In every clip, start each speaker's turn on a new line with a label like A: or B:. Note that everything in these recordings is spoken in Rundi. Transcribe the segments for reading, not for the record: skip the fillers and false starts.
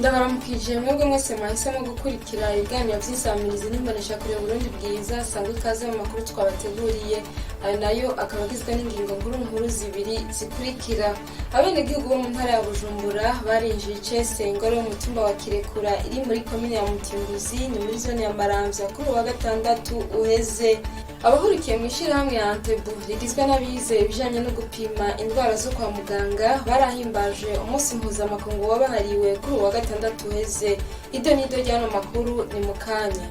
A: Ndabaramukije mwebwe mwese mwahisemo gukurikira ibiganiro vy'insamirizi n'imboneshakure Burundi Bwiza. Sangwa ikaze mu makuru twabateguriye. Ayo nayo akaba agizwe n'ingingo nkuru nkuru zibiri zikurikira: abenegihugu bo mu ntara ya Bujumbura barinjiye icese ingoro y'umutumba wa Kirekura iri muri komine ya Mutimbuzi, ni muri zone ya Maramvya, kuri uwa gatandatu uheze. Abahurikiye mu ishirahamwe ya Antebu rigizwe n'abize ibijanye no gupima indwara zo kwa muganga barahimbaje umunsi mpuzamakungu wabahariwe kuri uwa gatandatu uheze. Ido n'ido ry'ano makuru ni mu kanya.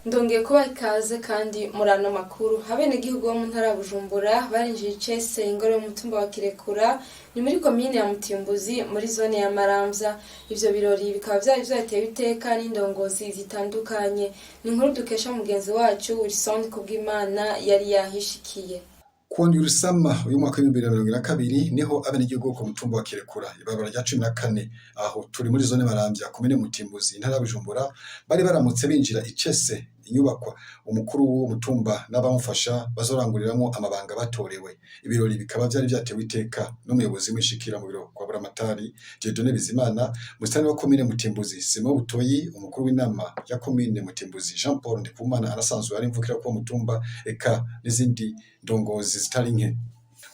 A: Ndongeye kubaha ikaze kandi muri ano makuru. Abenegihugu bo mu ntara ya Bujumbura barinjiye icese ingoro y'umutumba wa Kirekura, ni muri komine ya Mutimbuzi, muri zone ya Maramvya. Ivyo birori bikaba vyari vyatewe iteka n'indongozi zitandukanye. Ni inkuru dukesha mugenzi wacu Wilson Kubwimana yari yahishikiye.
B: Ku ndwi Rusama uyu mwaka w'2022 niho abenegihugu bo ku mutumba wa Kirekura, ibarabara rya 14, aho turi muri zone Maramvya, komine Mutimbuzi, intara ya Bujumbura, bari baramutse binjira icese inyubakwa umukuru w'uwo mutumba n'abamufasha bazoranguriramwo amabanga batorewe. Ibirori bikaba vyari vyatewe iteka n'umuyobozi w'ishikira mu biro kwa Buramatari, Dieudonné Bizimana, musitani wa komine Mutimbuzi, Simon Butoyi, umukuru w'inama ya komine Mutimbuzi, Jean Paul Ndikumana arasanzwe ari imvukira k'uwo mutumba, eka n'izindi ndongozi zitari nke.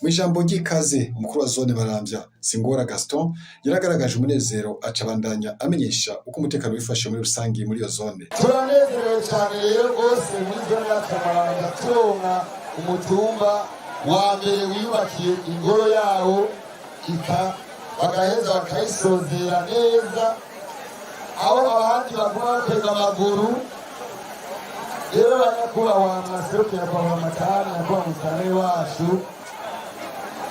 B: Mw'ijambo ry'ikaze, umukuru wa zone Maramvya, Singora Gaston, yaragaragaje umunezero, aca abandanya amenyesha uko umutekano wifashe muri rusangi muri iyo zone.
C: Turanezerewe cyane rero rwose muri zone yacu ya Maramvya turonka umutumba wa mbere wiyubakiye ingoro yawo, bagaheza bakayisozera neza, aho abandi baguma batega amaguru. Rero banyakubahwa mwaserukira kwa Buramatari, nyakubahwa musitanteri wacu,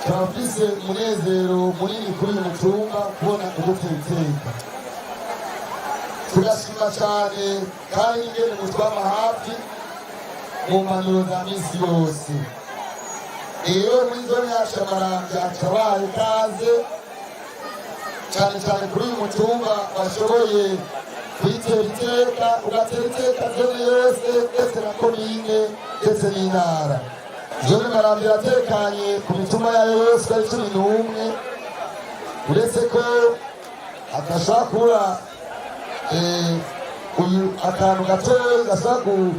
C: turafise umunezero munini kuri uyu mutumba kubona udutera iteka. Tugashima cyane kandi ingene mutwama hafi mu mpanuro za misi yose. Rero muri zone yacu ya Maramvya turabahaye ikaze cyane cyane kuri uyu mutumba washoboye kuyitera iteka, ugatera iteka zone yose, ndetse na komine, ndetse n'intara. Zone Maramvya iratekanye ku mitumba yayo yose uko ari 11, uretse ko hadashobora kubura uyu akantu gatoya gashobora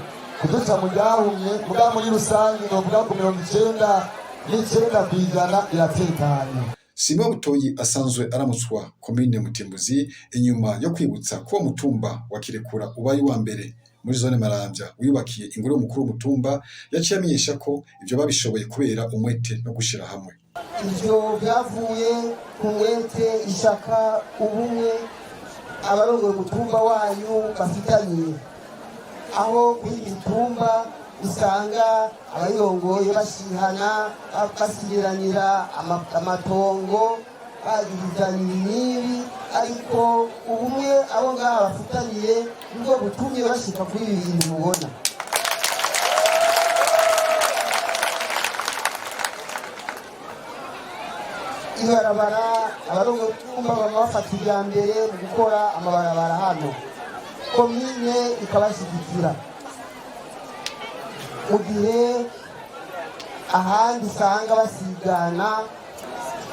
C: kuduca mu ryahumye. Mugabo muri rusange novuga ku 99% iratekanye.
B: Simon Butoyi asanzwe aramutswa komine Mutimbuzi, inyuma yo kwibutsa ko uwo mutumba wa Kirekura ubaye uwa mbere muri zone Maramvya wiyubakiye ingoro y'umukuru w'umutumba, yaciye amenyesha ko ivyo babishoboye kubera umwete no gushira hamwe.
D: Ivyo byavuye ku mwete, ishaka, ubumwe abarongoye umutumba wanyu bafitanye, aho kuri mitumba usanga abayirongoye bashihana, basigiranira amatongo, bagirizanya ibi, ariko ubumwe abo ngaha bafitaniye nibwo butumye bashika kuri ibi bintu mubona. Ibarabara, abarongoye umutumba bama bafata iya mbere mu gukora amabarabara hano, komine ikabashyigikira, mu gihe ahandi usanga basigana,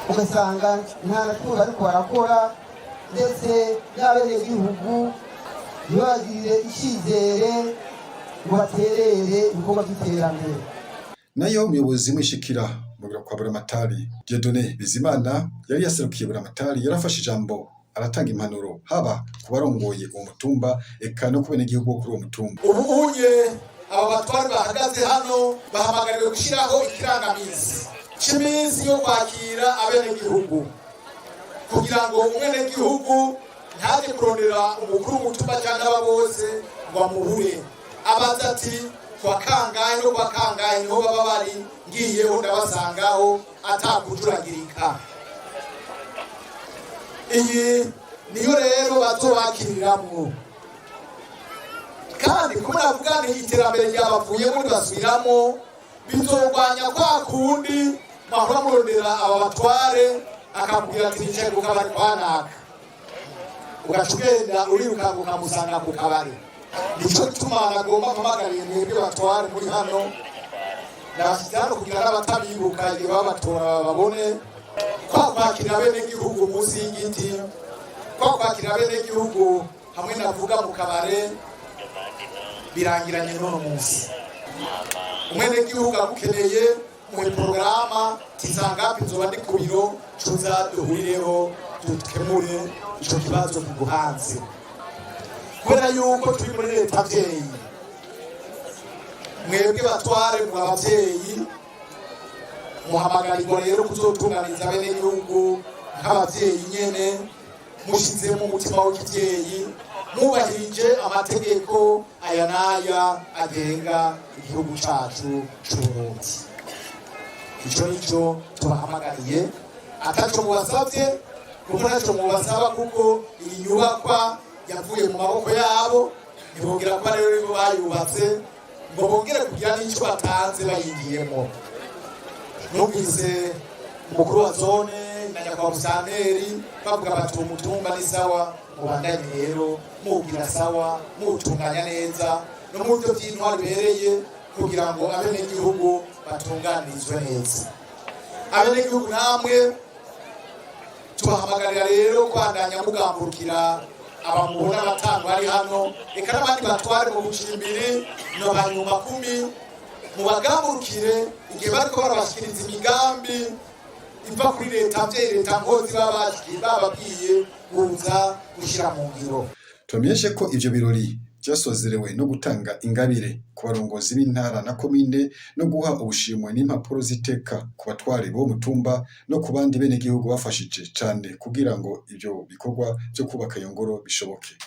D: ugasanga nta na kimwe bariko barakora, ndetse n'abenegihugu ntibagirire icizere ngo baterere ibikorwa by'iterambere.
B: Nayo umuyobozi mwishikira mu biro kwa Buramatari, Dieudonné Bizimana, yari yaserukiye Buramatari, yarafashe ijambo aratanga impanuro haba ku barongoye uwo mutumba, eka no ku benegihugu bo kuri uwo mutumba.
E: Ubu unye aba batwari bahagaze hano bahamagariwe gushyiraho ikirangaminsi cy'iminsi yo kwakira abenegihugu, kugira ngo umwenegihugu ntaje kurondera umukuru w'umutumba cyangwa aba bose ngo amuhure, abaza ati: "Kwa kangahe no kwa kangahe niho baba bari? Ngiyeho ndabasangaho?" Atakujuragirika. Iyi niyo rero bazobakiriramwo. Kandi kumwe navuga nti iterambere ryabavuyemo ntibasubiramo, bizorwanya kwa kundi mwahora murondera aba batware, akakubwira ati: "Nicaye ku kabari kwa naka", ugaca ugenda urirukanka ukamusanga ku kabari. Nico gituma nagomba mpamagariye mwebwe batware muri hano. Nabashyize hano kugira n'abatabibuka igihe babatora babone kwa kwakira abenegihugu munsi y'igiti, kwa kwakira abenegihugu hamwe navuga mu kabare, birangiranye n'uno munsi. Umwenegihugu agukeneye, muhe porogaramu tizangapi nzoba ndi ku biro, cuza duhurireho dukemure ico kibazo kiguhanze. Kubera yuko turi muri leta mvyeyi, mwebwe batware mu abavyeyi, muhamagarirwa rero kuzotunganiza abenegihugu nk'abavyeyi nyene, mushizemo umutima w'ikivyeyi, mwubahirije amategeko aya n'aya agenga igihugu cacu c'Uburundi. Ico nico tubahamagariye, ataco mubasavye, kuko ntaco mubasaba, kuko iyi nyubakwa yavuye mu maboko yabo. Ntibongera kuba rero nibo bayubatse ngo bongere kugira n'ico batanze bayigiyemo. Numvise umukuru wa zone na nyakubahwa musanteri bavuga bati umutumba ni sawa, mubandanye rero muwugira sawa, muwutunganya neza no mu buryo by'intwaro ibereye, kugira ngo abenegihugu batunganirizwe neza. Abenegihugu namwe tubahamagarira rero kwandanya mugamburukira abamubona batanu bari hano, reka n'abandi batware mu bucimbiri no banyuma kumi, mubagamburukire igihe bariko barabashikiriza imigambi iva kuri leta mvyeyi, leta nkozi, baba bababwiye kuza gushira mu ngiro.
B: Tubamenyeshe ko ivyo birori vyasozerewe no gutanga ingabire ku barongozi b'intara na komine, no guha ubushimwe n'impapuro z'iteka ku batware bo mutumba no ku bandi benegihugu bafashije cane kugira ngo ivyo bikorwa vyo kubaka iyo ngoro bishoboke.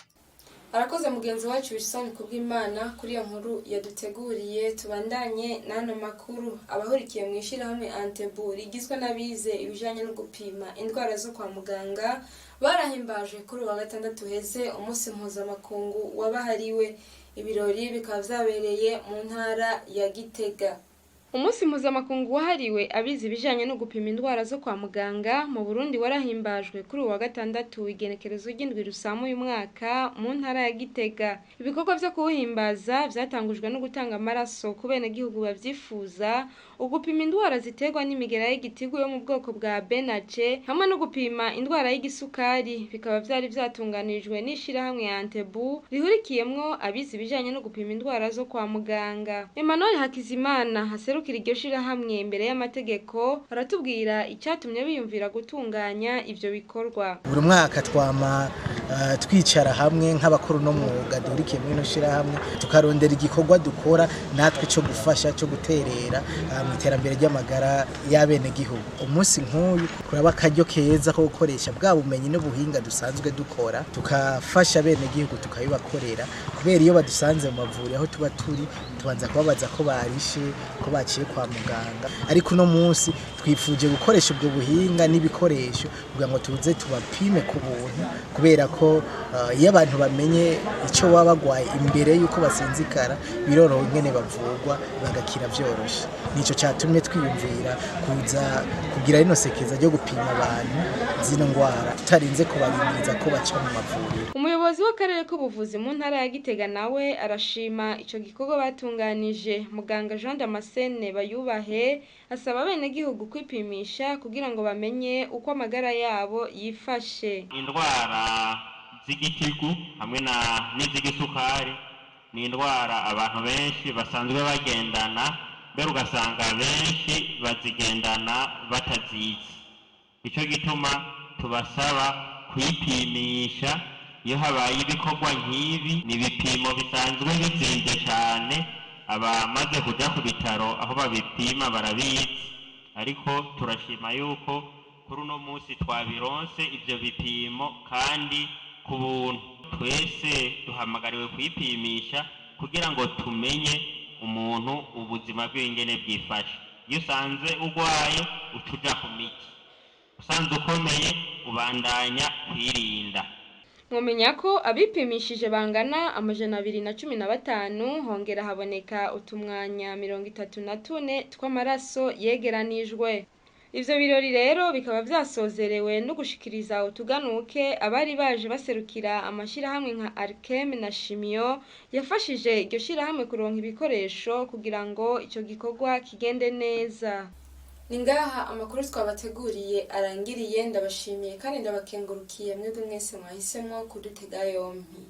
A: Arakoze mugenzi wacu Wilson Kubwimana kuri iyo nkuru yaduteguriye. Tubandanye n'ano makuru. Abahurikiye mu ishyirahamwe Antebu rigizwe n'abize ibijanye no gupima indwara zo kwa muganga barahimbaje kuri uwa gatandatu uheze umunsi mpuzamakungu wabahariwe. Ibirori bikaba vyabereye mu ntara ya Gitega. Umunsi mpuzamakungu wahariwe abize ibijanye no gupima indwara zo kwa muganga mu Burundi warahimbajwe kuri uwa gatandatu, igenekerezo ry'indwi Rusama uyu mwaka, mu ntara ya Gitega. Ibikorwa vyo kuwuhimbaza vyatangujwe no gutanga amaraso ku benegihugu bavyifuza, ugupima indwara ziterwa n'imigera y'igitigu yo mu bwoko bwa B na C, hamwe no gupima indwara y'igisukari. Bikaba vyari vyatunganijwe n'ishirahamwe ya Antebu rihurikiyemwo abize ibijanye no gupima indwara zo kwa muganga. Emmanuel Hakizimana aserukira iryo shirahamwe imbere y'amategeko aratubwira icyatumye biyumvira gutunganya ivyo bikorwa.
F: Buri mwaka twama twicara hamwe nk'abakuru no mwuga duhurikiye muri ino shirahamwe, tukarondera igikorwa dukora natwe cyo gufasha, cyo guterera mu iterambere ry'amagara y'abenegihugu. Umunsi nk'uyu kuraba akaryo keza ko gukoresha bwa bumenyi n'ubuhinga dusanzwe dukora, tukafasha abenegihugu, tukabibakorera, kubera iyo badusanze mu mavuriro aho tuba turi, tubanza kubabaza ko barishe, ko baciye kwa muganga. Ariko uno munsi twifuje gukoresha ubwo buhinga n'ibikoresho kugira ngo tuze tubapime ku buntu, kubera ko iyo abantu bamenye icyo baba bagwaye imbere y'uko basinzikara, biroroha ingene bavurwa bagakira vyoroshe. Nico catumye twiyumvira kuza kugira rino sekeza ryo gupima abantu zino ngwara, tutarinze kubarindiriza ko baca mu mavuriro.
A: Umuyobozi w'akarere k'ubuvuzi mu ntara ya Gitega nawe arashima ico gikorwa batunganije. Muganga Jean Damascene Bayubahe asaba abenegihugu kwipimisha kugira ngo bamenye uko amagara yabo yifashe.
G: Indwara z'igitigu hamwe na n'iz'igisukari ni indwara abantu benshi basanzwe bagendana, mbere ugasanga benshi bazigendana batazizi. Nicyo gituma tubasaba kwipimisha iyo habaye ibikorwa nk'ibi. Ni ibipimo bisanzwe bizimvye cyane, abamaze kuja ku bitaro aho babipima barabizi, ariko turashima yuko kuri uno munsi twabironse ivyo bipimo kandi ku buntu. Twese duhamagariwe kwipimisha kugira ngo tumenye umuntu ubuzima bw'ingene bwifashe. Iyo usanze urwaye, uca uja ku miti; usanze ukomeye, ubandanya kwirinda.
A: Mwomenya ko abipimishije bangana 215, hongera haboneka utumwanya 34 tw'amaraso yegeranijwe. Ivyo birori rero bikaba vyasozerewe no gushikiriza utuganuke abari baje baserukira amashirahamwe nka Arkem na Shimio yafashije iryo shirahamwe kuronka ibikoresho kugira ngo ico gikorwa kigende neza. Ni ngaha amakuru twabateguriye arangiriye. Ndabashimiye kandi ndabakengurukiye mwebwe mwese mwahisemo kudutega yompi.